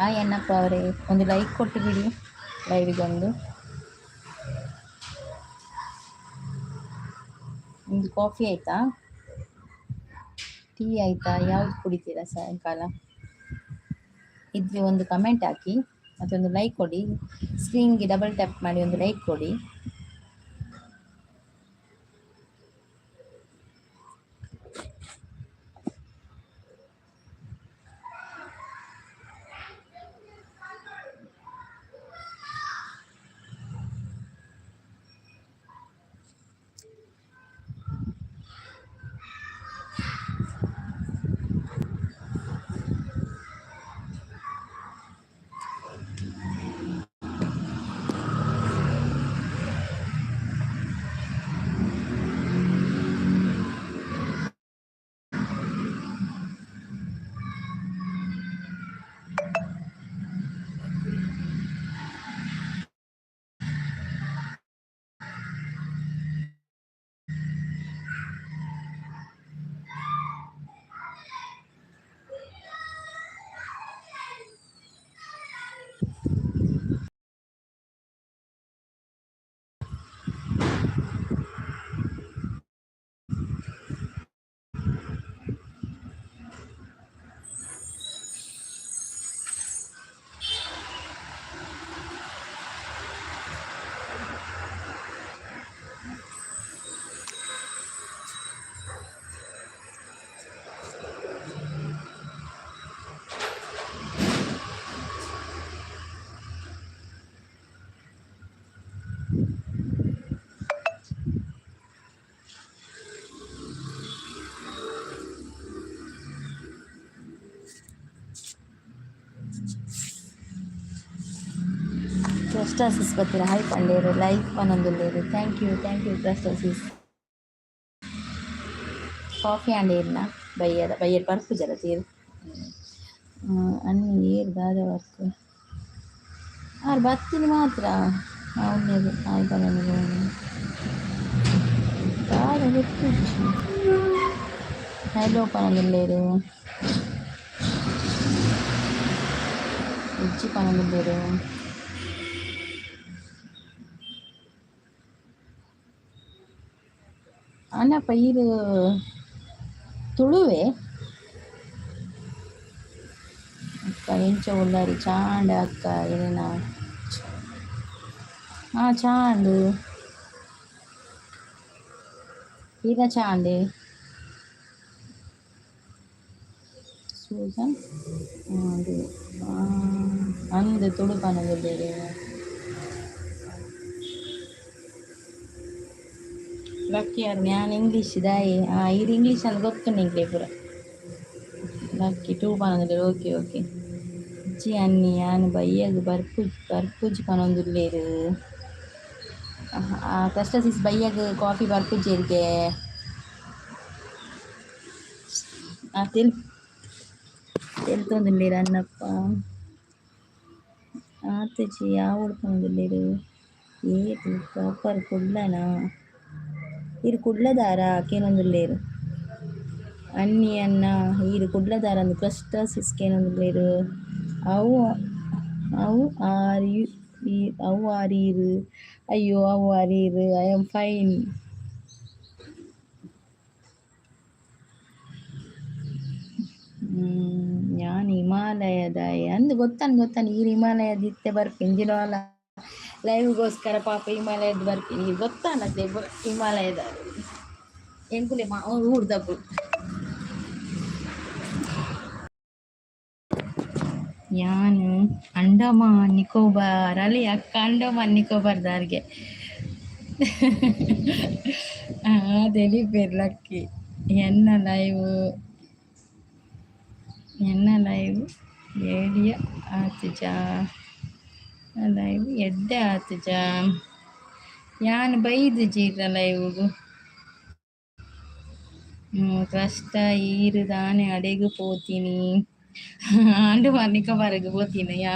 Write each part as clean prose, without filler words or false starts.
Hi Annappa ಅವರೇ, ಒಂದು like ಕೊಟ್ಟು ಬಿಡಿ ಲೈವಿಗೊಂದು. ನಿಮ್ದು ಕಾಫಿ ಆಯ್ತಾ, ಟೀ ಆಯ್ತಾ, ಯಾವ್ದು ಕುಡಿತೀರಾ ಸಾಯಂಕಾಲ? ಇದ್ರೆ ಒಂದು ಕಮೆಂಟ್ ಹಾಕಿ ಮತ್ತು ಒಂದು ಲೈಕ್ ಕೊಡಿ. ಸ್ಕ್ರೀನ್ಗೆ ಡಬಲ್ ಟ್ಯಾಪ್ ಮಾಡಿ ಒಂದು ಲೈಕ್ ಕೊಡಿ. ಕ್ರಸ್ಟಾಸಿಸ್ ಬರ್ತೀರಾ? ಹಾಯ್ ಪಂಡೇರು, ಲೈಕ್ ಪನೊಂದುಲ್ಲೇರು. Thank you, thank you ಕ್ರಸ್ಟಾಸಿಸ್. Coffee and ಏರ್ನ ಬಯ್ಯದ ಬಯ್ಯರ್ ಪರ್ಪುಜರ ತೀರು ಅన్ని ಏರ್ ದಾದ ವರ್ಕ್ ಆರು ಬತ್ತಿನಿ ಮಾತ್ರ ಅವನೇದು. ಆಯ್ತು, ನನಗೆ ದಾದ ಗೊತ್ತುಜ್ಜಿ. ಹಲೋ ಪನೊಂದುಲ್ಲೇರು, ಇಜ್ಜಿ ಪನೊಂದುಲ್ಲೇರು. ಅಣ್ಣಪ್ಪ ಈರು ತುಳುವೆ ಅಕ್ಕ, ಎಂಚ ಉಳ್ಳಾರಿ ಚಾಂಡ ಅಕ್ಕ ಏನೇನ? ಹಾಂ, ಚಾಂಡು ಈರ ಚಾಂಡೆ ಸೂಸನ್ ಅದು ಅಂದು ತುಳು ಪನೊಂದುಲ್ಲೆರ್. ಲಕ್ಕಿ ಯಾರು? ഞാൻ ಇಂಗ್ಲೀಷ್ ದಾಯೆ? ಹಾಂ, ಇದು ಇಂಗ್ಲೀಷ್ ಅಂತ ಗೊತ್ತುಂಡು ಎಂಕ್ಲೆ ಪೂರ. ಲಕ್ಕಿ ಟೂ ಪನೊಂದುಲ್ಲೆರ್. ಓಕೆ ಓಕೆ ಇಜ್ಜಿ ಅನ್ನಿ, ಯಾನ್ ಬಯ್ಯಗ್ ಬರ್ಪುಜಿ ಪನೊಂದುಲ್ಲೆರ್. ಕಸ್ಟಸಿಸ್ ಬಯ್ಯಗ್ ಕಾಫಿ ಬರ್ಪುಜೆರ್ಗೆ. ತೆಲ್ ತೆಲ್ತೊಂದುಲ್ಲೆರ್ ಅಣ್ಣಪ್ಪ. ಆತುಜಿ ಯಾವೊಡು ಪನೊಂದುಲ್ಲೆರ್. ಏತ್ ಪ್ರಾಪರ್ ಕುಡ್ಲನಾ ಈರ್? ಕುಡ್ಲದಾರ ಕೇನೊಂದುಲ್ಲೆರ್. ಅನ್ನಿ ಅನ್ನ ಈರ್ ಕುಡ್ಲದಾರ ಅಂದ್ ಕ್ರಸ್ಟಾಸಿಸ್ ಕೇನೊಂದುಲ್ಲೆರ್. ಅವು ಅವು are you ಅವು ಆರ್ ಈರ್? ಅಯ್ಯೋ, ಅವು ಆರ್ ಈರ್? I am fine. ಯಾನ್ ಹಿಮಾಲಯದಾಯೆ ಅಂದ್ ಗೊತ್ತಾನ್ ಗೊತ್ತಾನ್. ಈರ್ ಹಿಮಾಲಯದ ಇತ್ತೆ ಬರ್ಪಿನಿ ದಿನೋಲ ಲೈವ್ಗೋಸ್ಕರ. ಪಾಪ ಹಿಮಾಲಯದ ಬರ್ಪಿನಿ. ಈರ್ ಗೊತ್ತಾನತೆ ಹಿಮಾಲಯದ ಎಂಕುಲೆ ಮಾ ಊರ್ದಕುಲು. ಯಾನ್ ಅಂಡಮಾನ್ ನಿಕೋಬಾರ್ ಅಲ್ಲಿ ಅಕ್ಕ, ಅಂಡಮಾನ್ ನಿಕೋಬಾರ್ ದಾರ್ಗೆ ತೆಲಿಪೇರ್ ಲಕ್ಕಿ. ಎನ್ನ ಲೈವ್, ಎನ್ನ ಲೈವ್ ಏಡಿಯ ಆತುಜಾ? ಲೈವ್ ಎಡ್ಡೆ ಆತುಜಾ? ಯಾನ್ ಬೈದುಜಿ ಲೈವ್ಗು. ಕಷ್ಟ ಈರು ದಾನೆ ಅಡೆಗ್ ಪೋತೀನಿ? ಅಂಡಮಾನ್ ನಿಕೋಬಾರ್ಗ್ ಪೋತೀನಿ. ಯಾ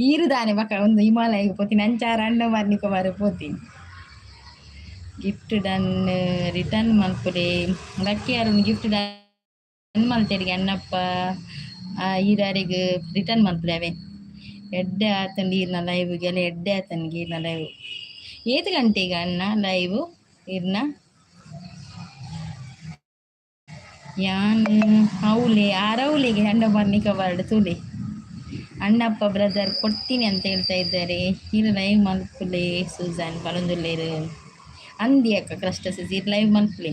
ಈರು ದಾನೆ ಬಕ ಒಂದು ಹಿಮಾಲಯಗ್ ಪೋತೀನಿ ಅಂಚಾರ ಅಂಡಮಾನ್ ನಿಕೋಬಾರ್ಗ್ ಪೋತೀನಿ. ಗಿಫ್ಟ್ ಡನ್, ರಿಟರ್ನ್ ಮಲ್ಪುಲೆ. ಲಕ್ಕಿ ಅರುಣ್ ಗಿಫ್ಟ್ ಡನ್ ಮಲ್ತೆರಿಗೆ ಅಣ್ಣಪ್ಪ. ಈರಾರಿಗ್ ರಿಟರ್ನ್ ಮಲ್ಪುಲೆ ಅವೆ. ಎಡ್ಡೆ ಆತಂಡ್ ಈರ್ನ ಲೈವ್ ಗೆಲ, ಎಡ್ಡೆ ಆತಂಡ್ ಈರ್ನ ಲೈವ್. ಏತ್ ಗಂಟೆಗೆ ಅಣ್ಣ ಲೈವ್ ಇರ್ನ? ಯಾನ್ ಅವಲೆ ಆರೌಲೆಗೆ ಅಂಡಮಾನ್ ನಿಕೋಬಾರ್ ತೂಲೆ. ಅಣ್ಣಪ್ಪ ಬ್ರದರ್ ಕೊಡ್ತೀನಿ ಅಂತ ಹೇಳ್ತಾ ಇದ್ದಾರೆ. ಇರು ಲೈವ್ ಮಲ್ಪುಲೆ ಸೂಜಾನ್ ಪನೊಂದುಲ್ಲೆರ್. ಅಂದಿ ಅಕ್ಕ ಕ್ರಸ್ಟಸಿಸ್ ಇರ್ ಲೈವ್ ಮಲ್ಪುಲೆ.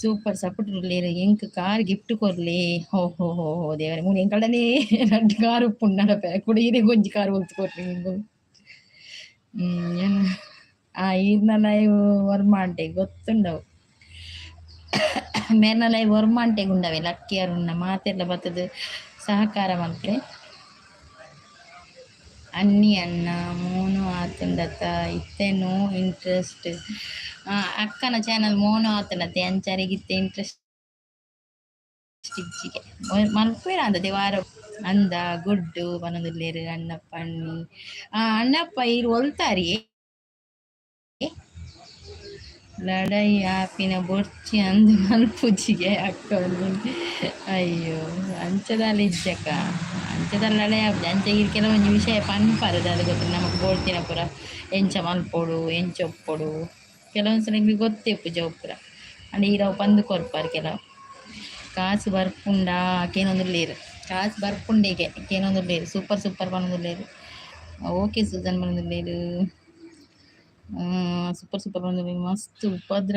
ಸೂಪರ್ ಸಪೋರ್ಟ್ ಉಲ್ಲೆರ್. ಎಂಕ್ ಕಾರ್ ಗಿಫ್ಟ್ ಕೊರ್ಲೆ. ಹೋ ಹೋ ಹೋ ಹೋ ದೇವರೇ, ಮೂಲು ಎಂಕಲ್ಡನೇ ರಡ್ಡ್ ಕಾರ್ ಉಪ್ಪುಂಡು ನಡಪೆ ಕುಡ ಇರೆಗ್ ಒಂಜಿ ಕಾರ್ ಒಲ್ತು ಕೊರ್ಲೆ ಎಂಕುಲು. ಏನ್ ಆ ಈರ್ನ ಲೈವ್ ಒರ್ಮಾಂಟೆ ಗೊತ್ತುಂಡವು. ಮೇರ್ನ ಲೈವ್ ಒರ್ಮಾಂಟೆಗ್ ಉಂಡವೆ. ಲಕ್ಕಿ ಅರುಣ್ಣ ಮಾತೆರ್ಲ ಬತ್ತುದು ಸಹಕಾರ ಮಲ್ಪುಲೆ. ಅನ್ನಿ ಅಣ್ಣ ಮೋನು ಆತುಂಡತ ಇತ್ತೆ ನೋ ಇಂಟ್ರೆಸ್ಟ್. ಅಕ್ಕನ ಚಾನಲ್ ಮೋನು ಆತುಂಡತೆ ಅಂಚಾರೆಗ್ ಇತ್ತೆ ಇಂಟ್ರೆಸ್ಟ್ ಇಜ್ಜಿಗೆ ಮಲ್ಪುವೆರ್ ಅಂದತೆ ವಾರ ಅಂದ ಗುಡ್ಡು ಪನೊಂದುಲ್ಲೆರ್ ಅಣ್ಣಪ್ಪ ಅಣ್ಣಿ. ಅಣ್ಣಪ್ಪ ಈರ್ ಒಲ್ತಾರಿ? ಲಡಾಯಿ ಆಪಿನ ಬೊರ್ಚಿ ಅಂದ್ ಮಲ್ಪುಜಿಗೆ ಅಕ್ಕ. ಅಯ್ಯೋ ಅಂಚದಾಲ ಇಜ್ಜಕ್ಕ, ಅಂಚದಾಲ ಲಡಾಯಿ ಆಪುಜಿ. ಅಂಚ ಈರ್ ಕೆಲವೊಂಜಿ ವಿಷಯ ಪನ್ಪರ್ ದಾದ ಗೊತ್ತುಂಡು ನಮಕ್ ಬೋಡ್ತಿನ ಪೂರ ಎಂಚ ಮಲ್ಪೊಡು ಎಂಚ ಉಪ್ಪೊಡು ಕೆಲವೊಂದು ಸಲ ನಿಕ್ಲೆಗ್ ಗೊತ್ತೇ ಇಪ್ಪುಜಿ ಅವು ಪೂರ. ಆಂಡ ಈರ್ ಅವು ಪಂದ್ ಕೊರ್ಪರ್. ಕೆಲವು ಕಾಸು ಬರ್ಪುಂಡಾ ಕೇನೊಂದುಲ್ಲೆರ್. ಕಾಸು ಬರ್ಪುಂಡೆಗೆ ಕೇನೊಂದುಲ್ಲೆರ್. ಸೂಪರ್ ಸೂಪರ್ ಪನೊಂದುಲ್ಲೆರ್. ಓಕೆ ಸೂಸನ್ ಪನೊಂದುಲ್ಲೆರ್. ಸೂಪರ್ ಸೂಪರ್ ಪನೊಂದುಲ್ಲೆರ್. ಮಸ್ತ್ ಉಪದ್ರ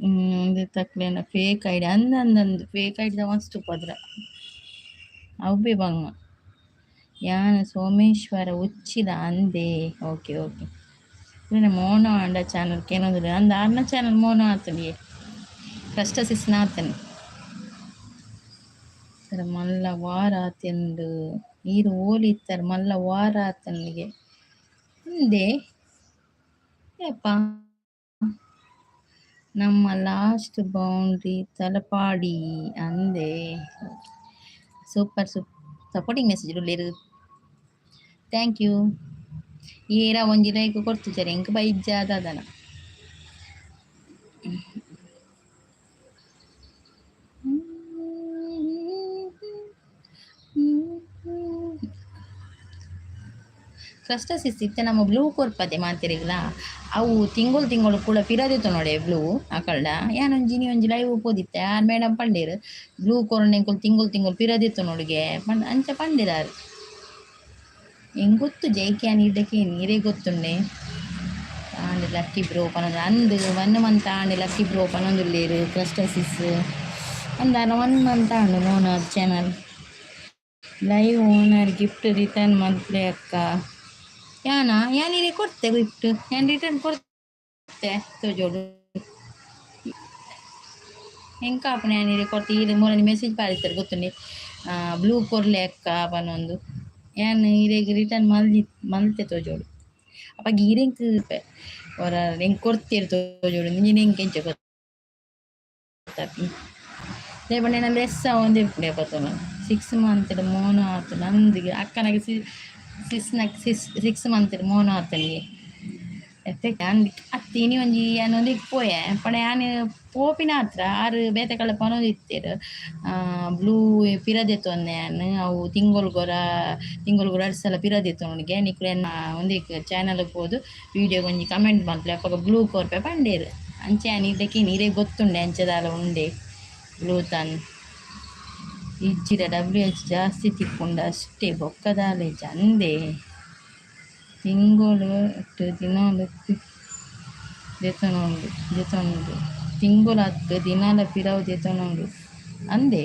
ಉಂದು ತಕ್ಲೆನ ಫೇಕ್ ಐಡಿ ಅಂದ್ ಅಂದ್ ಅಂದ್ ಫೇಕ್ ಐಡಿದ ಮಸ್ತ್ ಉಪದ್ರ ಅವ್ವೆ ಬಂಗ. ಯಾನ್ ಸೋಮೇಶ್ವರ ಉಚ್ಚಿಲ ಅಂದೆ. ಓಕೆ ಓಕೆ ಇರೆನ ಮೋನೋ ಆಂಡ ಚಾನಲ್ ಕೇನೊಂದುಲ್ಲೆರ್. ಅಂದ್ ಆರ್ನ ಚಾನಲ್ ಮೋನೋ ಆತುಂಡಿಯೇ ಕ್ರಸ್ಟಸಿಸ್ ಆತುಂಡು. ಮಲ್ಲ ವಾರ ಆತುಂಡು ಈರ್ ಓಲು ಇತ್ತರ್ ಮಲ್ಲ ವಾರ ಆತುಂಡಿಗೆ ಅಂದೆ ಏಪ. ನಮ್ಮ ಲಾಸ್ಟ್ ಬೌಂಡ್ರಿ ತಲಪಾಡಿ ಅಂದೆ. ಸೂಪರ್ ಸೂಪರ್ ಸಪೋರ್ಟಿಂಗ್ ಮೆಸೇಜ್ ಉಲ್ಲೆರ್. Thank you. ಏರಾ ಒಂಜಿ ಲೈಕ್ ಕೊರ್ತುಜರ್ ಎಂಕ್ ಬೈಜ್ಜ ದಾದನ. ಕ್ರಸ್ಟಸಿಸ್ ಇತ್ತೆ ನಮ್ಮ ಬ್ಲೂ ಕೊರ್ಪತೆ ಮಾತೆರೆಗ್ಲಾ ಅವು ತಿಂಗೊಳು ತಿಂಗೊಳು ಕೂಡ ಪಿರದಿತ್ತು ನೋಡೆ ಬ್ಲೂ ಅಕಲ್ಡ. ಯಾನೊಂಜಿ ಇನಿ ಒಂಜಿ ಲೈವ್ ಪೋದಿತ್ತೆ ಆರ್ ಮೇಡಮ್ ಪಂಡೇರು ಬ್ಲೂ ಕೊರ್ಂಡ ಎಂಕುಲು ತಿಂಗೊಳು ತಿಂಗೊಳು ಪಿರದಿತ್ತು ನೋಡುಗೆ ಪಂಡ ಅಂಚ ಪಂಡೆರ್ ಆರ್. ಎಂಕ್ ಗೊತ್ತು ಜೈಕೆ ಯಾನ್ ಇಡ್ಡಕ್ಕೆ ನೀರೇ ಗೊತ್ತುಂಡೆ. ಆಂಡ ಲಕ್ಕಿ ಬ್ರೋ ಪನೊಂದು ಅಂದ್ 1 ಮಂತ್ ಆಂಡ್ ಲಕ್ಕಿ ಬ್ರೋ ಪನೊಂದುಲ್ಲೆರ್ ಕ್ರಸ್ಟಸಿಸ್ ಅಂದ್ 1 ಮಂತ್ ಆಂಡ್ ಮೋನಾರ್ channel. Live owner gift return ಮಲ್ಪುಲೆ ಅಕ್ಕ. ಯಾನ ಯಾನ್ ಇರೆಗ್ ಕೊರ್ತೆ ಗಿಫ್ಟ್ ಯಾನ್ ರಿಟರ್ನ್ ಕೊರ್ತೆ ತೋಜೋಡು. ಎಂಕ್ ಆಪುನ ಯಾನ್ ಇರೆಗ್ ಕೊರ್ತೆ. ಈರ್ ಮೊರನಿ ಮೆಸೇಜ್ ಪಾಡಿತ್ತೆರ್ ಗೊತ್ತುಂಡೆ ಬ್ಲೂ ಕೊರ್ಲೆ ಅಕ್ಕ ಪನೊಂದು. ಯಾನ್ ಇರೆಗ್ ರಿಟರ್ನ್ ಮಲ್ದಿ ಮಲ್ತೆ ತೋಜೋಡು. ಅಪಗ ಈರೆಂಕ್ ಒರ ಎಂಕ್ ಕೊರ್ತೆರ್ ತೋಜೋಡು ಇಂಜಿನ ಎಂಕ್ ಎಂಚ ಗೊತ್ತಾಪಿ. ದಾಯೆ ಪಂಡ ಎನ ಲೆಸ್ಸ ಆವೊಂದೇ ಇಪ್ಪುಂಡು ಏಪತ್ತುಲ. 6 ಮಂತ್ ಮೋನೋ ಆತುಂಡು ಅಂದ್ ಅಕ್ಕನಗ್ ಸಿಕ್ಸ್ ಮಂತ್ ಮೋನೋ ಆತುಂಡಿಗೆ ಎಫೆಕ್ಟ್ ಅಂದ್ ಅತ್ತ್ ಇನಿ ಒಂಜಿ ಯಾನ್ ಉಂದೆಕ್ ಪೋಯೆ ಪಂಡ ಯಾನ್ ಪೋಪಿನ ಹತ್ರ ಆರ್ ಬೇತೆ ಕಡೆ ಪನೊಂದಿತ್ತೆರ್ ಬ್ಲೂ ಪಿರ ದೆತ್ತೊಂದೆ ಯಾನ್ ಅವು ತಿಂಗೊಲುಗೊರ ತಿಂಗೊಲುಗೊರ ರಡ್ಡ್ ಸಲ ಪಿರ ದೆತ್ತೊನುಗೆ ನಿಕುಲು ಎನ್ನ ಉಂದೆಕ್ ಚಾನಲ್ ಪೋದು ವೀಡಿಯೋಗ್ ಒಂಜಿ ಕಮೆಂಟ್ ಮಲ್ಪುಲೆ ಅಪಗ ಬ್ಲೂ ಕೊರ್ಪೆ ಪಂಡೆರ್. ಅಂಚ ಯಾನ್ ಇಡೆಕ್ ಇರೆಗ್ ಗೊತ್ತುಂಡೆ ಅಂಚ ದಾಲ ಉಂಡೆ ಬ್ಲೂ ತನ್ ಇಜ್ಜಿಡ ಡಬ್ಲ್ಯೂ ಎಚ್ ಜಾಸ್ತಿ ತಿಕ್ಕುಂಡು ಅಷ್ಟೇ ಬೊಕ್ಕ ದಾಲ ಇಜ್ಜಿ ಅಂದೆ. ತಿಂಗೊಲು ದಿನಾಲ ದೆತೊನುಂಡು ದೆತೊನುಂಡು ತಿಂಗೊಲು ಅತ್ತ್ ದಿನಾಲ ಪಿರವು ದೆತೊನುಂಡು ಅಂದೆ.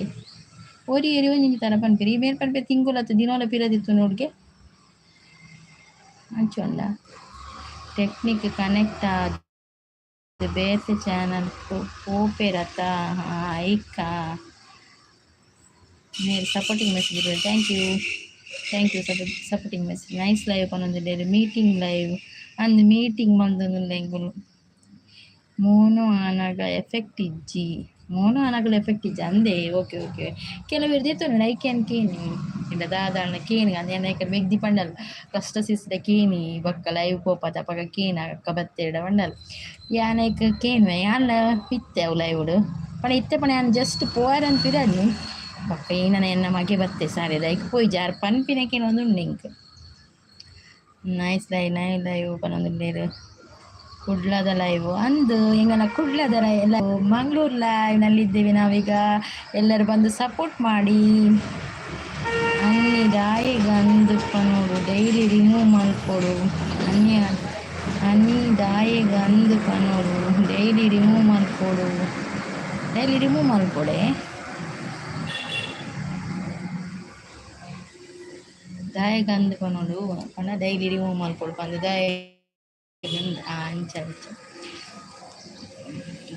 ಒರಿ ಏರಿ ಒಂಜೊಂಜಿ ತರ ಪನ್ಪೆರ್ ಈ ಮೇರ್ ಪನ್ಪೆರ್ ತಿಂಗೊಲು ಅತ್ತ್ ದಿನೋಲ ಪಿರ ದೆತೊನೊಡುಗೆ ಅಂಚ ಉಂಡ. ಟೆಕ್ನಿಕ್ ಕನೆಕ್ಟ್ ಆದ್ ಬೇತೆ ಚಾನಲ್ ಪೋಪೆರತ ಐಕ ಮೇರ್ supporting message. Thank you thank you supporting message. Nice live ಪನೊಂದುಲ್ಲೆರ್. Meeting live ಅಂದ್ ಮೀಟಿಂಗ್ ಮಲ್ತೊಂದುಲ್ಲೆ ಎಂಕುಲು. ಮೋನೋ ಆನಗ ಎಫೆಕ್ಟ್ ಇಜ್ಜಿ ಮೋನೋ ಆನಗಲ ಎಫೆಕ್ಟ್ ಇಜ್ಜಿ ಅಂದೆ. ಓಕೆ ಓಕೆ ಕೆಲವೆರ್ ದೆತ್ತೊನುಂಡು ಐಕ್ ಯಾನ್ ಕೇನಿ ಇಂಡ ದಾದಾಂಡ ಕೇನಿ ಅಂದ್ ಯಾನ್ ಐಕ್ ಮೆಗ್ದಿ ಪಂಡಲ್ ಕ್ರಸ್ಟಸಿಸ್ ದ ಕೇನಿ ಬೊಕ್ಕ ಲೈವ್ ಪೋಪತ ಅಪಗ ಕೇನ ಅಕ್ಕ ಬತ್ತೆರ್ಡ ಪಂಡಲ್. ಯಾನ್ ಐಕ್ ಕೇನುವೆ ಯಾನ್ಲ ಇತ್ತೆ ಅವು ಲೈವ್ ಡ್ ಪಂಡ ಇತ್ತೆ ಪಂಡ ಯಾನ್ ಜಸ್ಟ್ ಪೋಯೆರೆ ಪಿರಡ್ನಿ. ಬೊಕ್ಕ ಈನನ ಎನ್ನ ಮಗೆ ಬತ್ತೆ ಸಾಲೆ ಐಕ್ ಪೋಯಿ ಜಾರ್ ಪನ್ಪಿನಕೇನ ಒಂದು ಉಂಡು ಎಂಕ್. ನೈಸ್ ಲೈವ್, ನೈ ಲೈವ್ ಪನೊಂದುಲ್ಲೆರ್. ಕುಡ್ಲದ ಲೈವ್ ಅಂದು ಎಂಗನ ಕುಡ್ಲದ ಲೈವ್, ಮಂಗಳೂರು ಲೈವ್ ನಲ್ಲಿದ್ದೇವೆ ನಾವೀಗ. ಎಲ್ಲರೂ ಬಂದು ಸಪೋರ್ಟ್ ಮಾಡಿ. ಅನ್ನಿ ದಾಯೆಗ್ ಅಂದ್ ಪನೊಡು, ಡೈಲಿ ರಿಮೂವ್ ಮಲ್ಪೊಡು. ಅನ್ನಿ ಅನ್ನಿ ದಾಯೆಗ್ ಅಂದ್ ಪನೊಡು, ಡೈಲಿ ರಿಮೂವ್ ಮಲ್ಪೊಡು, ಡೈಲಿ ರಿಮೂವ್ ಮಲ್ಪೊಡೆ. ದಾಯೆಗ್ ಅಂದ್ ಪನೊಡು ಪಂಡ ಡೈಲಿ ರಿಮೂವ್ ಮಲ್ಪೊಡು ಪಂದ್ ದಾಯೆಗ್ ಅಂಚ ಅಂಚ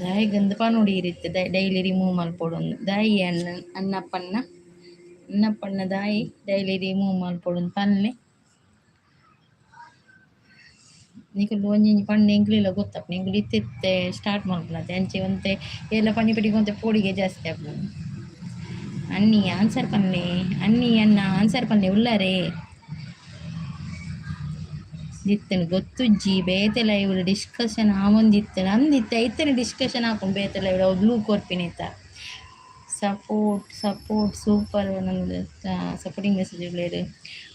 ದಾಯೆಗ್ ಪನೊಡು ಈ ರೀತಿ ಡೈಲಿ ರಿಮೂವ್ ಮಲ್ಪೊಡು. ದಾಯಿ ಅಣ್ಣ ಅಣ್ಣಪ್ಪಣ್ಣ ಅಣ್ಣಪ್ಪಣ್ಣ ದಾಯಿ ಡೈಲಿ ರಿಮೂವ್ ಮಲ್ಪೊಡು ಪನ್ಲೆ. ನಿಕುಲು ಒಂಜೊಂಜಿ ಪಂಡ ಎಂಕ್ಲೆಲ ಗೊತ್ತಾಪುಂಡು. ಎಂಕುಲು ಇತ್ತೆ ಇತ್ತೆ ಸ್ಟಾರ್ಟ್ ಮಲ್ಪುನತೆ, ಅಂಚೆ ಒಂತೆ ಏರ್ಲ ಪನಿ ಒಂತೆ ಪೋಡಿಗೆ ಜಾಸ್ತಿ ಆಪುಂಡು. ಅನ್ನಿ ಆನ್ಸರ್ ಪನ್ಲೆ, ಅನ್ನಿ ಅಣ್ಣ ಆನ್ಸರ್ ಪನ್ಲೆ ಉಲ್ಲರೆ. ದಿತ್ತನು ಗೊತ್ತುಜ್ಜಿ ಬೇತೆ ಲೈವ್ ಡಿಸ್ಕಷನ್ ಆವೊಂದಿತ್ತನು ಅಂದಿತ್ತೆ ಐತನೆ ಡಿಸ್ಕಷನ್ ಆಪುಂಡು ಬೇತೆ ಲೈವ್. ಅವು ಬ್ಲೂ ಕೊರ್ಪಿನಿತ ಸಪೋರ್ಟ್ ಸಪೋರ್ಟ್ ಸೂಪರ್ ನಂದು ಸಪೋರ್ಟಿಂಗ್ ಮೆಸೇಜ್ ಉಲ್ಲೆರ್.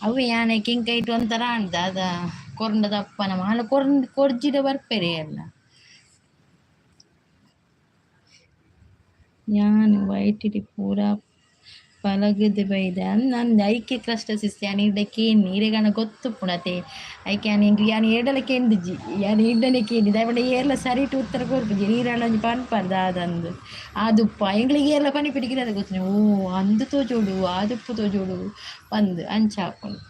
ಅವು ಯಾನ್ ಎಂಕ್ ಐಟ್ ಒಂಥರ ಆಂಡ್ ದಾದ ಕೊರ್ಂಡ ದಪ್ಪನ ಮಾಲ ಕೊರ್ಂಡ್ ಕೊರ್ಜಿಡ ಬರ್ಪೆರೆ ಎಲ್ಲ. ಯಾನ್ ವೈಟಿಡ್ ಪೂರ ಪಲಗದ್ ಬೈದೆ ಅಂದ್ ಅಂದ್ ಐಕೆ ಕಷ್ಟ ಸಿಸ್. ಯಾನ್ ಇರ್ಡ ಕೇನ್ನಿ ಇರೆಗನ ಗೊತ್ತುಪ್ಪುಂಡು ಐಕೆ ಯಾನ್ ಎಂಕ್ ಯಾನ್ ಏರ್ಡಲ ಕೇಂದಿಜ್ಜಿ, ಯಾನ್ ಇರ್ಡನೆ ಕೇಂದಿ. ದಾಯೆ ಪಂಡ ಏರ್ಲ ಸರಿಟ್ ಉತ್ತರ ಕೊರ್ಪುಜಿ. ಈರಾಂಡ ಒಂಜಿ ಪನ್ಪರ್ ದಾದಂದ್ ಆದುಪ್ಪ ಎಂಕ್ಲೆಗ್ ಏರ್ಲ ಪನಿಪಿಡಿಗೆ ದಾದ ಗೊತ್ತುಂಡು. ಓ ಅಂದ್ ತೋಜೋಡು ಆದುಪ್ಪು ತೋಜೋಡು ಪಂದ್ ಅಂಚ ಆಪುಂಡು.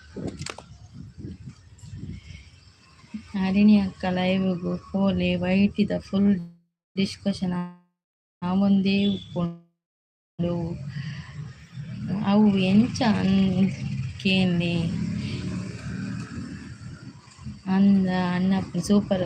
ಹರಿಣಿ ಅಕ್ಕ ಲೈವ್ಗ್ ಪೋಲೆ, ವೈಟಿದ ಫುಲ್ ಡಿಸ್ಕಷನ್ ಆವೊಂದೇ ಉಪ್ಪುಂಡು. ಅವು ಎಂಚ ಕೇನ್ಲೆ ಅಂದ ಅಣ್ಣಪ್ಪ ಸೂಪರ್.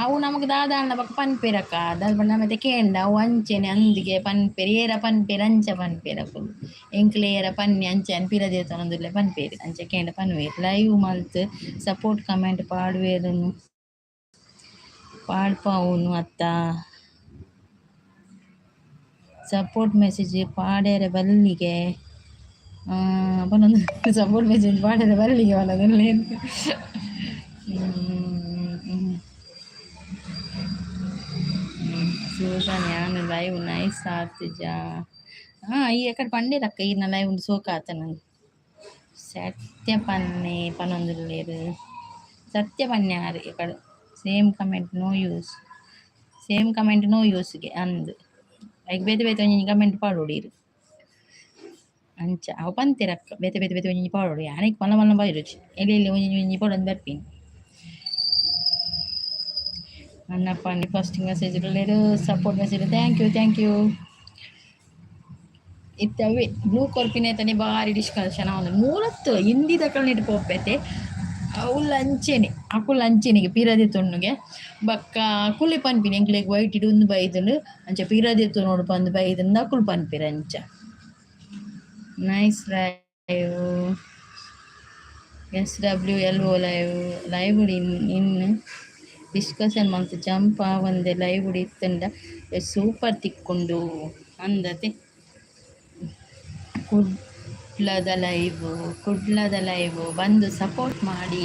ಅವು ನಮಕ್ ದಾದ ಆಂಡ ಬೊಕ ಪನ್ಪೆರಕ್ಕ ದಾದ ಪಂಡ ನಮತೆ ಕೇಂಡ ಅವು ಅಂಚೆನೆ ಅಂದಿಗೆ ಪನ್ಪೆರ್ ಏರ ಪನ್ಪೆರ್ ಅಂಚ ಪನ್ಪೆರ್ ಅಕುಲು. ಎಂಕ್ಲೆ ಏರ ಪನ್ನಿ ಅಂಚೆ ಯಾನ್ ಪಿರ ದೇತೊನೊಂದುಲ್ಲೆ ಪನ್ಪೆರ್ ಅಂಚ ಕೇಂಡ ಪನ್ಪೆರ್. ಲೈವ್ ಮಲ್ತ್ ಸಪೋರ್ಟ್ ಕಮೆಂಟ್ ಪಾಡುವೆರುನು ಪಾಡ್ಪಾವುನು ಅತ್ತ. ಸಪೋರ್ಟ್ ಮೆಸೇಜ್ ಪಾಡೆರೆ ಬಲ್ಲಿಗೆ ಪನೊಂದು ಸಪೋರ್ಟ್ ಮೆಸೇಜ್ ಪಾಡೆರೆ ಬಲ್ಲಿಗೆ ಪನೊಂದುಲ್ಲೆರ್. ಸೂಸನ್ ಯಾನ್ ಲೈವ್ ನೈಸ್ ಆತುಜ. ಈ ಎಕಡೆ ಪಂಡೇರಕ್ಕ ಈರ್ನ ಲೈವ್ ಉಂಡು ಸೋಕ ಆತನ. ಸತ್ಯ ಪನ್ನೆ ಪನೊಂದುಲ್ಲೆರ್. ಸತ್ಯ ಪನ್ನೆ ಆರ್ ಎಕಡೆ same comment no use, same comment no ಯೂಸ್ಗೆ ಅಂದ್ ಐಕ್ ಬೇತೆ ಬೇತೆ ಒಂಜಿ ಕಮೆಂಟ್ ಪಾಡೊಡು ಈರ್. ಅಂಚ ಅವು ಪಂತೆರಕ್ಕ ಬೇತೆ ಬೇತೆ ಬೇತೆ ಒಂಜಿ ಪಾಡೊಡು. ಯಾನ್ ಮಲ್ಲ ಮಲ್ಲ ಬೈರುಜಿ ಎಲ್ಲಿ ಎಲ್ಲಿ ಒಂಜಿ ಒಂಜಿ ಪಾಡೊಂದು ಬರ್ಪಿನಿ. ಅಣ್ಣಪ್ಪ ಫಸ್ಟ್ ಮೆಸೇಜ್ ಉಲ್ಲೆರ್ support message thank you thank you. ಇತ್ತೆ ಅವೇ ಬ್ಲೂ ಕೊರ್ಪಿನೇತನೆ ಬಾರಿ ಡಿಸ್ಕಷನ್ ಆವೊಂದು ಮೂಲತ್ತು ಹಿಂದಿದಕಲ್ನೆಟ್ ಪೋಪೆತೆ ಅವುಲು ಅಂಚೆನೆ ಅಕುಲು ಅಂಚೆನೆಗೆ ಪಿರ ದೆತ್ತೊನ್ನುಗೆ ಬೊಕ್ಕ ಅಕುಲೇ ಪನ್ಪಿನಿ ಎಂಕ್ಲೆಗ್ ವೈಟಿಡ್ ಉಂದು ಬೈದ್ಂಡ್ ಅಂಚ ಪಿರ ದೆತ್ತೊನೊಡು ಪಂದ್ ಬೈದ್ಂಡ್ ಅಕುಲು ಪನ್ಪೆರ್ ಅಂಚ. Nice live S W L O live live in discussion ಮಲ್ತ್ ಜಂಪ್ ಆವಂದೆ ಲೈವ್ ಇತ್ತ್ಂಡ ಸೂಪರ್ ತಿಕ್ಕುಂಡು ಅಂದತೆ. ಕುಡ್ಲದ ಲೈವ್, ಕುಡ್ಲದ ಲೈವ್ ಬಂದು ಸಪೋರ್ಟ್ ಮಾಡಿ.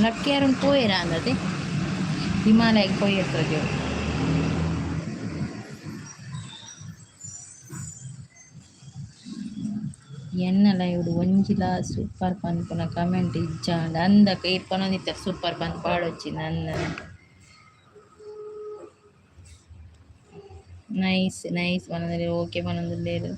ಲಕ್ಕಿ ಅರುಣ್ ಪೋಯೆರಾ ಅಂದತೆ ಹಿಮಾಲಯಗ್ ಪೋಯೆರ್ ತೋಜೋಡು. ಎನ್ನ ಲೈವ್ಡ್ ಒಂಜಿಲ ಸೂಪರ್ ಪನ್ಪುನ ಕಮೆಂಟ್ ಇಜ್ಜಾಂಡ್ ಅಂದಕ ಈರ್ ಪನೊಂದಿತ್ತರ್ ಸೂಪರ್ ಪಂದ್ ಪಾಡೊಚ್ಚಿ ನಂದ. ನೈಸ್ ನೈಸ್ ಪನೊಂದುಲ್ಲೆರ್ ಓಕೆ ಪನೊಂದುಲ್ಲೆರ್.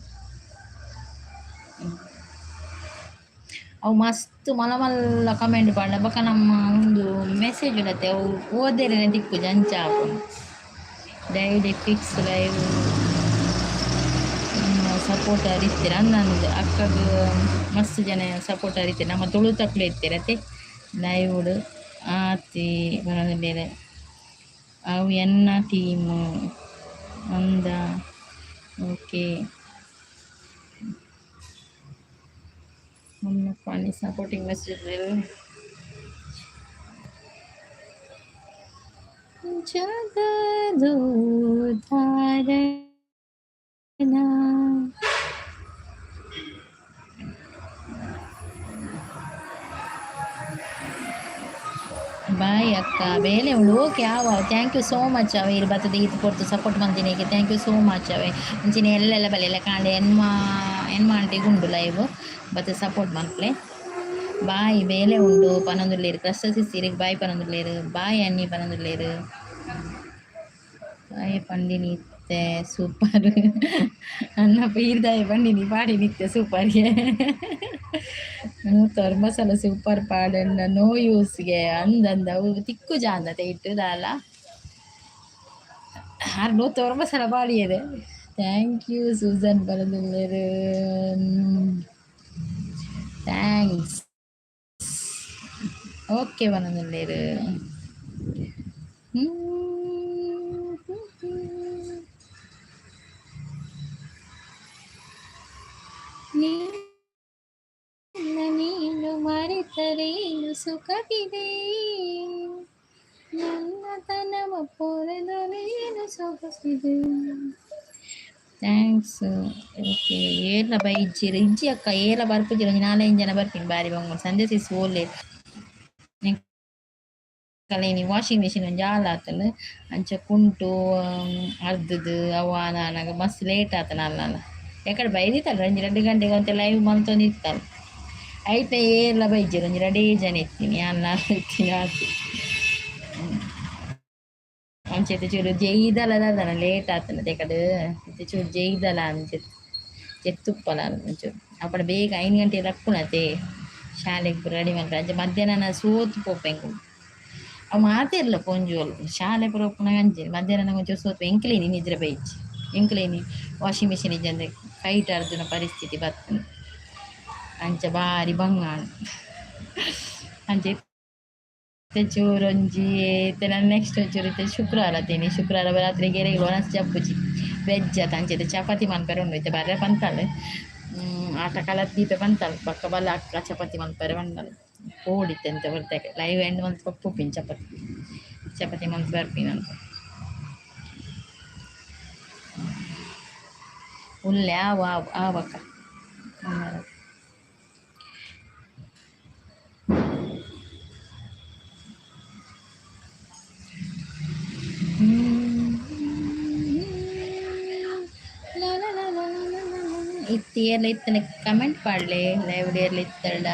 ಅವು ಮಸ್ತ್ ಮಲ್ಲ ಮಲ್ಲ ಕಮೆಂಟ್ ಪಾಡ್ಂಡ ಬೊಕ ನಮ್ಮ ಉಂದು ಮೆಸೇಜ್ ಉಂಡತೆ ಅವು ಓದೆರೆನೆ ತಿಕ್ಕುಜಿ ಅಂಚ ಆಪುಂಡು. Daily fix live. ಸಪೋರ್ಟರ್ ಇತ್ತೀರ ಅಂದಂದು ಅಕ್ಕಗ್ ಮಸ್ತ್ ಜನ ಸಪೋರ್ಟರ್ ಇತ್ತೀರ ನಮ್ಮ ತುಳುತಕ್ಲು ಇತ್ತೀರ ಅತ್ತೆ ಲೈವ್ಡ್ ಆತಿ ಬರೋದಿಲ್ಲ ಅವು ಎನ್ನ ಟೀಮು ಅಂದ. Okay funny supporting message. ಜಗದೋದ್ಧಾರಣ. ಬಾಯ್ ಅಕ್ಕ ಬೇಲೆ ಉಂಡು. ಓಕೆ ಆವ thank you so much ಅವೆ ಇರು ಬತ್ತದ ಈತ್ ಪೊರ್ತು support ಮಂತಿನೇಗೆ thank you so much ಅವೆ. ಅಂಚಿನ ಎಲ್ಲೆಲ್ಲ ಬಲೆ ಎಲ್ಲ ಕಾಂಡೆ ಎನ್ಮ ಎನ್ಮ ಆಂಟಿಗೆ ಉಂಡು ಲೈವ್ ಬತ್ತ ಸಪೋರ್ಟ್ ಮನ್ಪುಲೆ. ಬಾಯ್ ಬೇಲೆ ಉಂಡು ಪನೊಂದುಲ್ಲೇರು ಕ್ರಷ್ಟ ಸಿಸ್ಸಿರಿಗೆ ಬಾಯ್ ಪನೊಂದುಲ್ಲೇರು ಬಾಯ್ ಅನ್ನಿ ಪನೊಂದುಲ್ಲೇರು ಬಾಯ್ ಪಂಡಿ ನಿತ್ತೆ ಸೂಪರ್ ಅನ್ನ ಈರ್ದಾಯ ಪಂಡಿನಿ ಪಾಡಿ ನಿತ್ಯ ಸೂಪರ್ಗೆ ನೂತೊರ್ಂಬ ಮಸಾಲ ಸೂಪರ್ ಪಾಡಂಡ ನೋ ಯೂಸ್ಗೆ ಅಂದಂದ ಅವು ತಿಕ್ಕು ಜಾಂದತೆ ಇಟ್ಟು ದಾಲ ಆರ್ ನೂತೊರ್ಂಬ ಸಲ ಪಾಡಿಯದೆ. Thank you Susan ಬರದುಲ್ಲೇರು thanks. Okay ಬರದುಲ್ಲೇರು. ನಿನ್ನ ನೀನು ಮರೆತರೇನು ಸುಖವಿದೆ ನನ್ನ ತನವ ಪೊರೆದರೇನು ಸೊಗಸಿದೆ. Thanks. Okay ಏರ್ಲ ಬೈ ಇಜ್ಜಿರು ಇಜ್ಜಿ ಅಕ್ಕ ಏಲ ಬರ್ಪುಜಿರ ಒಂಜಿ ನಾಲೈದು ಜನ ಬರ್ಪಿನಿ ಬಾರಿ ಬಂಗ ಸಂಜೆ ಸಿಸ್ ಓಲೆ ಕಲೇನಿ ವಾಷಿಂಗ್ ಮಿಷಿನ್ ಒಂಜಿ ಆಲ್ ಆತಂಡ್ ಅಂಚ ಕುಂಟು ಅರ್ಧದು ಅವು ಆನಾಗ ಮಸ್ತ್ ಲೇಟ್ ಆತನ ಅಲ್ಲಲ್ಲ ಎಕಡೆ ಬೈದಿತ್ತಲ್ಲ ಒಂಜಿ ರಡ್ಡ್ ಗಂಟೆಗೆ ಒಂತೆ ಲೈವ್ ಮಂತೊಂದಿತ್ತಲ್ಲ ಐತ ಏರ್ಲ ಬೈಜೆರ್ ಒಂಜಿ ರಡ್ಡೇ ಜನ ಇತ್ತೀನಿ ಯಾನ್ಲ ಇತ್ತೀನಿ ಆತು. ಅಂಚ ಇತ್ತೆ ಚೂರು ಜೈದಲ ದಾದನ ಲೇಟ್ ಆತನ ಎಕಡೆ ಇತ್ತೆ ಚೂರು ಜೈದಲ ಅಂಚ ಜೆತ್ತುಪ್ಪಲ ಒಂಚೂರು ಅಪ್ಪಡ ಬೇಗ 5 ಗಂಟೆ ಲಕ್ಕುನತೆ ಶಾಲೆಗ್ ಪೂರ ರೆಡಿ ಮಲ್ಪೆರೆ ಅಂಚ ಮಧ್ಯಾಹ್ನ ಸೋತು ಪೋಪ ಎಂಕುಲು ಅವು ಮಾತೆರ್ಲ ಪೊಂಜೋಲು ಶಾಲೆ ಪೂರ ಉಪ್ಪುನಗ ಅಂಚೆ ಮಧ್ಯಾಹ್ನ ಒಂಚೂರು ಸೋತು ಎಂಕ್ಲೇನಿ ನಿದ್ರೆ ಬೈಜಿ ಎಂಕ್ಲೇನಿ ವಾಷಿಂಗ್ ಮಿಷಿನ್ ಇಜ್ಜಂದೆ ಕೈಟ್ ಅರ್ದುನ ಪರಿಸ್ಥಿತಿ ಬತ್ತುಂಡು ಅಂಚ ಬಾರಿ ಬಂಗ ಆಂಡ್ ಅಂಚ ಇತ್ತೆ ಚೂರು ಒಂಜಿ ಇತ್ತೆ ನನ ನೆಕ್ಸ್ಟ್ ಒಂಚೂರು ಇತ್ತೆ ಶುಕ್ರವಾರ ಅತೇನಿ ಶುಕ್ರವಾರ ರಾತ್ರೆಗ್ ಎರೆಗ್ ವನಸ್ ಜಪ್ಪುಜಿ ವೆಜ್ ಅತ ಅಂಚ ಇತ್ತೆ ಚಪಾತಿ ಮನ್ಪೆರೆ ಉಂಡು ಇತ್ತೆ ಬರ್ರೆ ಪಂತಲ್ ಆಟ ಕಲತ್ ದೀಪೆ ಪಂತಲ್ ಬೊಕ್ಕ ಬಲ ಅಕ್ಕ ಚಪಾತಿ ಮನ್ಪೆರೆ ಪಂಡಲ್ ಪೋಡಿತ್ತೆ ಎಂತ ಬರ್ತೇಕೆ ಲೈವ್ ಎಂಡ್ ಮಲ್ತ್ ಪೋಪಿನಿ ಚಪಾತಿ ಚಪಾತಿ ಮಲ್ತ್ ಬರ್ಪಿನಿ ಅಲ್ಪ ಉಲ್ಲೆ ಆವು ಆವು ಆವಕ್ಕ. ಇತ್ತೆ ಏರ್ಲ ಇತ್ತನೆ ಕಮೆಂಟ್ ಪಾಡ್ಲೆ ಲೈವ್ ಏರ್ಲ ಇತ್ತಲ್ಡ.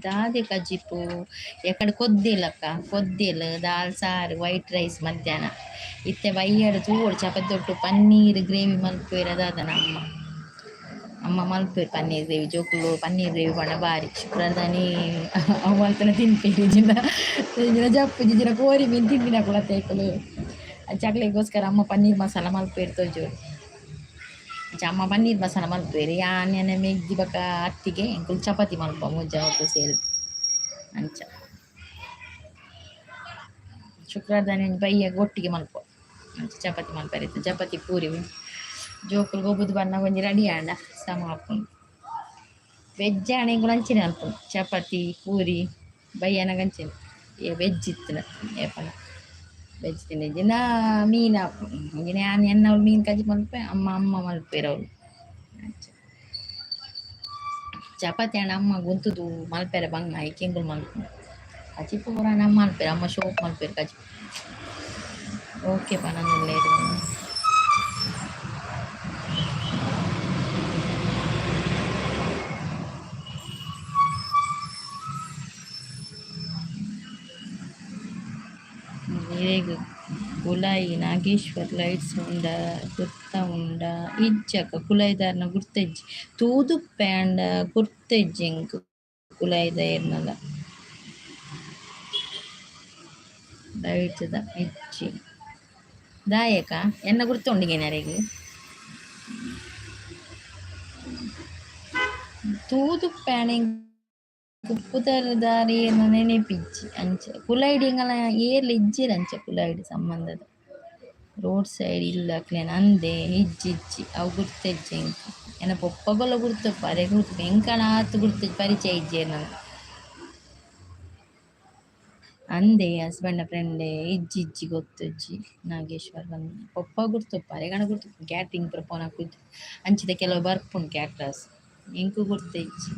ದಾದೆ ಕಜಿಪು ಎಕಡೆ ಕೊದ್ದಿಲಕ್ಕ ಕೊದ್ದಿಲ್ ದಾಲ್ ಸಾರು ವೈಟ್ ರೈಸ್ ಮಧ್ಯಾಹ್ನ ಇತ್ತೆ ಬಯ್ಯಡ್ ತೂವೊಡು ಚಪಾತಿ ತೊಟ್ಟು ಪನ್ನೀರ್ ಗ್ರೇವಿ ಮಲ್ಪುವೆರ್ ದಾದನ ಅಮ್ಮ ಅಮ್ಮ ಮಲ್ಪುವೆರ್ ಪನ್ನೀರ್ ಗ್ರೇವಿ ಜೋಕುಲು ಪನ್ನೀರ್ ಗ್ರೇವಿ ಪಂಡ ಬಾರಿ ಶುಕ್ರವಾರದಾನಿ ಅವು ಮಲ್ತನ ತಿನ್ಪೆರ್ ಇಜ್ಜಿಂಡ ಇಜ್ಜಿಂಡ ಜಪ್ಪುಜಿ ಇಜ್ಜಿಂಡ ಕೋರಿ ಮೀನ್ ತಿನ್ಪಿನಕುಲು ಅತ್ತೆ ಐಕುಲು ಅಂಚ ಅಕ್ಲೆಗೋಸ್ಕರ ಅಮ್ಮ ಪನ್ನೀರ್ ಮಸಾಲ ಮಲ್ಪುವೆರ್ ತೋಜೋಡು ಅಂಚ ಅಮ್ಮ ಪನ್ನೀರ್ ಮಸಾಲ ಮಲ್ಪುವೆರ್ ಯಾನ್ ಎನ್ನ ಮೆಗ್ದಿ ಬೊಕ ಅತ್ತಿಗೆ ಎಂಕುಲು ಚಪಾತಿ ಮಲ್ಪ ಮೂಜಿ ಜನೊಕು ಸೇರ್ದ್ ಅಂಚ ಶುಕ್ರವಾರದಾನಿ ಒಂಜಿ ಬಯ್ಯಗ್ ಒಟ್ಟಿಗೆ ಮಲ್ಪ ಅಂಚ ಚಪಾತಿ ಮಲ್ಪೆರೆ ಇತ್ತೆ ಚಪಾತಿ ಪೂರಿ ಜೋಕುಲು ಗೊಬ್ಬುದು ಬನ್ನಗ ಒಂಜಿ ರೆಡಿ ಆಂಡ ಸಮ ಆಪುಂಡು ವೆಜ್ ಆಂಡ ಎಂಕುಲು ಅಂಚನೆ ಮಲ್ಪುನು ಚಪಾತಿ ಪೂರಿ ಬಯ್ಯನಗ ಅಂಚನೆ ವೆಜ್ ಇತ್ತುಂಡ ಏಪಲ ವೆಜ್ ತಿಂದಿಜ್ಜಿಂಡ ಮೀನ್ ಆಪುಂಡು ಅಂಚಿನ ಯಾನ್ ಎನ್ನವ್ಲು ಮೀನ್ ಕಜಿಪು ಮಲ್ಪುವೆ ಅಮ್ಮ ಅಮ್ಮ ಮಲ್ಪುವೆರ್ ಅವ್ಲು ಅಂಚ ಚಪಾತಿ ಆಂಡ ಅಮ್ಮಗ್ ಉಂತುದು ಮಲ್ಪೆರೆ ಬಂಗ ಐಕ್ ಎಂಕುಲು ಮಲ್ಪುನು ಕಜಿಪು ಪೂರ ಆಂಡ ಅಮ್ಮ ಮಲ್ಪುವೆರ್ ಅಮ್ಮ ಶೋಕು ಮಲ್ಪುವೆರ್ ಕಜಿಪು. ಓಕೆ ಪನೊಂದುಲ್ಲೆರ್. ಇರೆಗ್ ಕುಲಾಯಿ ನಾಗೇಶ್ವರ್ ಲೈಟ್ಸ್ ಉಂಡ ಗುರ್ತ ಉಂಡ ಇಜ್ಜಿ ಅಕ್ಕ ಕುಲಾಯಿದಾರ್ನ ಗುರ್ತ ಇಜ್ಜಿ ತೂದುಪ್ಪೆ ಆಂಡ ಗುರ್ತ ಇಜ್ಜಿ ಎಂಕ್ ಕುಲಾಯಿದ ಏರ್ನಲ. ಲೈಟ್ದ ಇಜ್ಜಿ ದಾಯಕ ಎನ್ನ ಗುರ್ತುಂಡಿಗೆ ನರೆಗ್ ತೂದು ಪ್ಯಾನೆ ಪುದರ್ ದಾರಿ ನೆನಪಿಜ್ಜಿ ಅಂಚ ಕುಲೈಡ್ ಎಂಗಲ ಏರ್ಲ ಇಜ್ಜಿರ ಅಂಚ ಕುಲೈಡ್ ಸಂಬಂಧದ ರೋಡ್ ಸೈಡ್ ಇಲ್ಲ ಅಕ್ಲೆನ ಅಂದೆ ಇಜ್ಜಿ ಇಜ್ಜಿ ಅವು ಗುರ್ತಿಜ್ಜಿ ಎಂಕ್ ಎನ್ನ ಪೊಪ್ಪಗೊಲ್ಲ ಗುರ್ತಪ್ಪ ಅರೆ ಗುರ್ತು ಎಂಕಣ ಆತ್ ಗುರ್ತು ಪರಿಚಯ ಇಜ್ಜೇರ್ ನನ ಅಂದೆ ಹಸ್ಬೆಂಡ್ ಫ್ರೆಂಡ್ ಇಜ್ಜಿ ಇಜ್ಜಿ ಗೊತ್ತಿಜ್ಜಿ ನಾಗೇಶ್ವರ್ ಬಂದ್ ಪೊಪ್ಪ ಗುರ್ತಪ್ಪ ಅರೆಗಣ ಗುರ್ತು ಕ್ಯಾಟ್ರಿಂಗ್ ಪೂರ ಪೋನ ಅಂಚಿದ ಕೆಲವು ಬರ್ಪುಂಡು ಕ್ಯಾಟ್ರಸ್ ಎಂಕು ಗುರ್ತಿಜ್ಜಿ.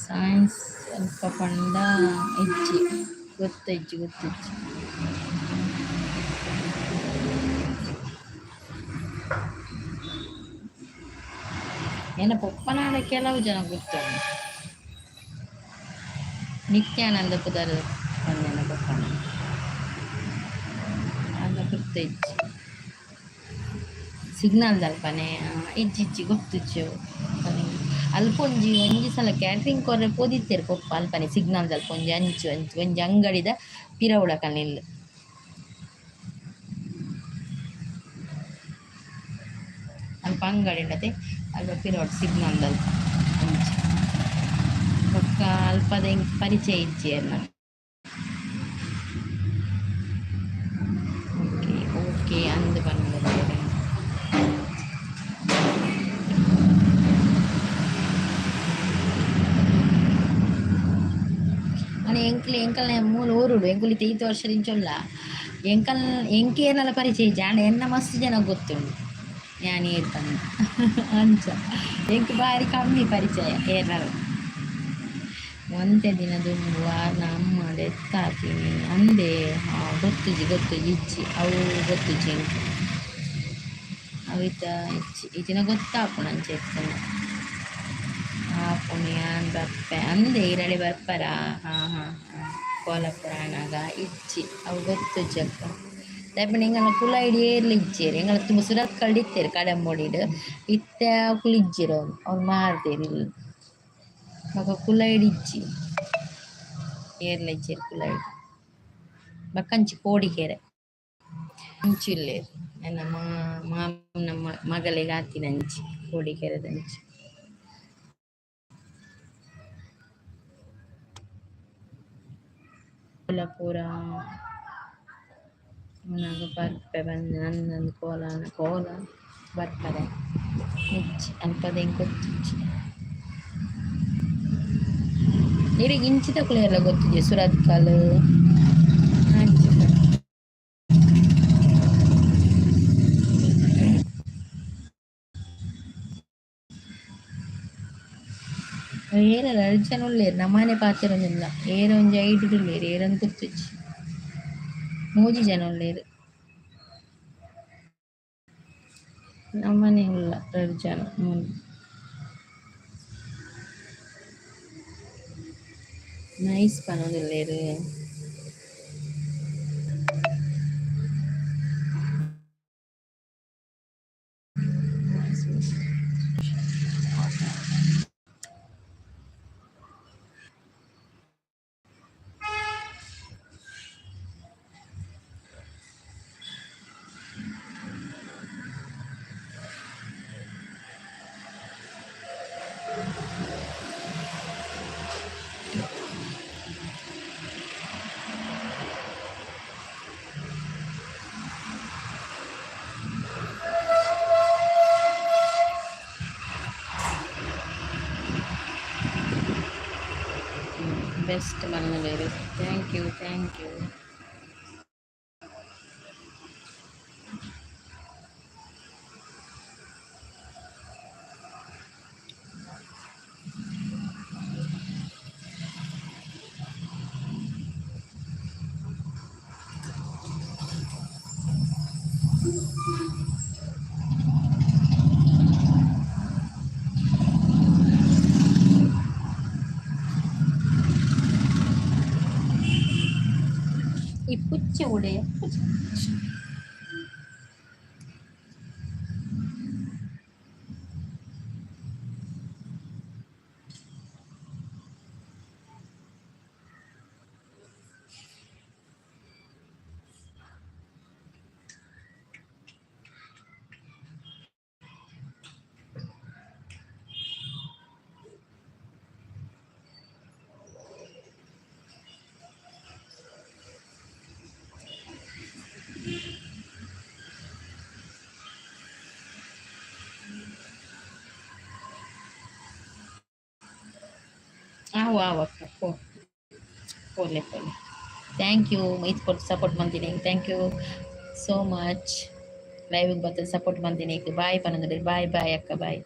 ಸೈನ್ಸ್ ಅಲ್ಪ ಪಂಡ ಇಜ್ಜಿ ಗೊತ್ತಿಜ್ಜಿ ಗೊತ್ತಿಜ್ಜಿ. ಎನ್ನ ಪೊಪ್ಪನಾಡ ಕೆಲವು ಜನ ಗೊತ್ತುಂಡು ನಿತ್ಯಾನಂದ ಪುದರ್ ಪಂಡೆನ ಪೊಪ್ಪನ ಅಲ್ಲ ಗುರ್ತಿಜ್ಜಿ ಸಿಗ್ನಲ್ ದಲ್ಪನೆ ಇಜ್ಜಿ ಇಜ್ಜಿ ಗೊತ್ತಿಜ್ಜಿ ಅವು ಅಲ್ಪ ಒಂಜಿ ಒಂಜಿ ಸಲ ಕ್ಯಾಟ್ರಿಂಗ್ ಕೊರ್ರೆ ಪೋದಿತ್ತೆರ್ ಪೊಪ್ಪ ಅಲ್ಪನೆ ಸಿಗ್ನಲ್ ದಲ್ಪ ಒಂಜಿ ಅಂಚು ಅಂಚು ಒಂಜಿ ಅಂಗಡಿದ ಪಿರವುಡ ಕನಿಲ್ ಅಲ್ಪ ಅಂಗಡಿ ಉಂಡತೆ ಅಲ್ಪ ಪಿರವುಡ್ ಸಿಗ್ನಲ್ ದಲ್ಪ ಅಂಚ ಬೊಕ್ಕ ಅಲ್ಪದ ಎಂಕ್ ಪರಿಚಯ ಇಜ್ಜಿ ಎನ್ನ. ಓಕೆ ಓಕೆ ಅಂದ್ ಪನೊಂದುಲ್ಲೆರ್. ಆಂಡ ಎಂಕ್ಲೆ ಎಂಕಲ್ನ ಮೂಲು ಊರುಡು ಎಂಕುಲು ಇತ್ತೆ ಈತ್ ವರ್ಷದಿಂಚ ಉಲ್ಲ ಎಂಕಲ್ ಎಂಕ್ ಏರ್ನಲ ಪರಿಚಯ ಇಜ್ಜಿ ಆಂಡ ಎನ್ನ ಮಸ್ತ್ ಜನ ಗೊತ್ತುಂಡು ಯಾನ್ ಏರ್ ಪಂದ್ ಅಂಚ ಎಂಕ್ ಬಾರಿ ಕಮ್ಮಿ ಪರಿಚಯ ಏರ್ನಲ. ಒಂತೆ ದಿನ ದುಂಬು ಆರ್ನ ಅಮ್ಮ ಡೆತ್ ಆತಿನಿ ಅಂದೆ ಗೊತ್ತುಜಿ ಗೊತ್ತುಜಿ ಇಜ್ಜಿ ಅವು ಗೊತ್ತುಜಿ ಎಂಕ್ ಅವಿತ ಇಜ್ಜಿ ಇಜಿನ ಗೊತ್ತಾಪುಂಡು ಅಂಚ ಇತ್ತ್ಂಡ ಆಪುಂಡು ಯಾನ್ ಬರ್ಪೆ ಅಂದೆ ಇರಳೆ ಬರ್ಪರಾ ಹಾ ಹಾ ಹಾ ಕೋಲಪುರ ಆನಗ ಇಜ್ಜಿ ಅವು ಗೊತ್ತುಜ್ಜಿ ಅಕ್ಕ ದಾಯೆ ಪಂಡ ಎಂಕಲ್ನ ಕುಲಾಯಿಡ್ ಏರ್ಲ ಇಜ್ಜೆರ್ ಎಂಕಲ್ನ ತುಂಬ ಸುರತ್ಕಲ್ಡ್ ಇತ್ತೆರ್ ಕಡಂಬೋಡಿಡ್ ಇತ್ತೆ ಅಕುಲು ಇಜ್ಜೆರ್ ಅವ್ಲು ಅವ್ಲು ಮಾರ್ದೆರ್ ಇಲ್ಲ್ ಬೊಕ ಕುಲಾಯಿಡ್ ಇಜ್ಜಿ ಏರ್ಲ ಇಜ್ಜೆರ್ ಕುಲಾಯಿಡ್ ಬೊಕ ಅಂಚಿ ಕೋಡಿಕೆರೆ ಅಂಚಿ ಉಲ್ಲೆರ್ ಎನ್ನ ಮಾಮನ ಮಗಲೆಗ್ ಆತಿನಂಚಿ ಕೋಡಿಕೆರೆದಂಚಿ. ಕೋಲಪುರ ಆನಗ ಬರ್ಪೆ ಬಂದ್ ನಂದೊಂದು ಕೋಲ ಕೋಲ ಬರ್ಪರೆ ಇಜ್ಜಿ ಅಲ್ಪದ ಎಂಕ್ ಗೊತ್ತಿಜ್ಜಿ. ಇರೆಗ್ ಇಂಚಿದಕುಲು ಏರ್ಲ ಗೊತ್ತಿಜ್ಜಿ ಸುರತ್ಕಲ್ ಅಂಚ. ಏರೆಲ ರಡ್ಡ್ ಜನ ಉಲ್ಲೆರ್ ನಮನೆ ಪಾತೆರೊಂದುಲ್ಲ ಏರ್ ಒಂಜಿ ಐಟ್ ಉಲ್ಲೆರ್ ಏರಂದ್ ಗೊತ್ತಿಜ್ಜಿ ಮೂಜಿ ಜನ ಉಲ್ಲೆರ್. ನಮನೆ ಉಲ್ಲ ರಡ್ಡ್ ಜನ ಮೂಲು. ನೈಸ್ ಪನೊಂದುಲ್ಲೆರ್. ಬೆಸ್ಟ್ ಪನೊಂದುಲ್ಲೆರ್ thank you thank you. ಈ ಪುಚ್ಚೆ ಒಡೆಯ ಪುಚ್ಚೆ. ಆವು ಆವು ಅಕ್ಕ, ಪೋ ಪೋಲೆ ಪೋಲೆ. Thank you ಈತ್ ಕೊಟ್ಟು ಸಪೋರ್ಟ್ ಮಂದಿನಿ. Thank you so much. Live ಬತ್ತ ಸಪೋರ್ಟ್ ಮಂದಿನಿ. ಬಾಯ್ ಪನಂದ್ರೆ. ಬಾಯ್ ಬಾಯ್ ಅಕ್ಕ, ಬಾಯ್.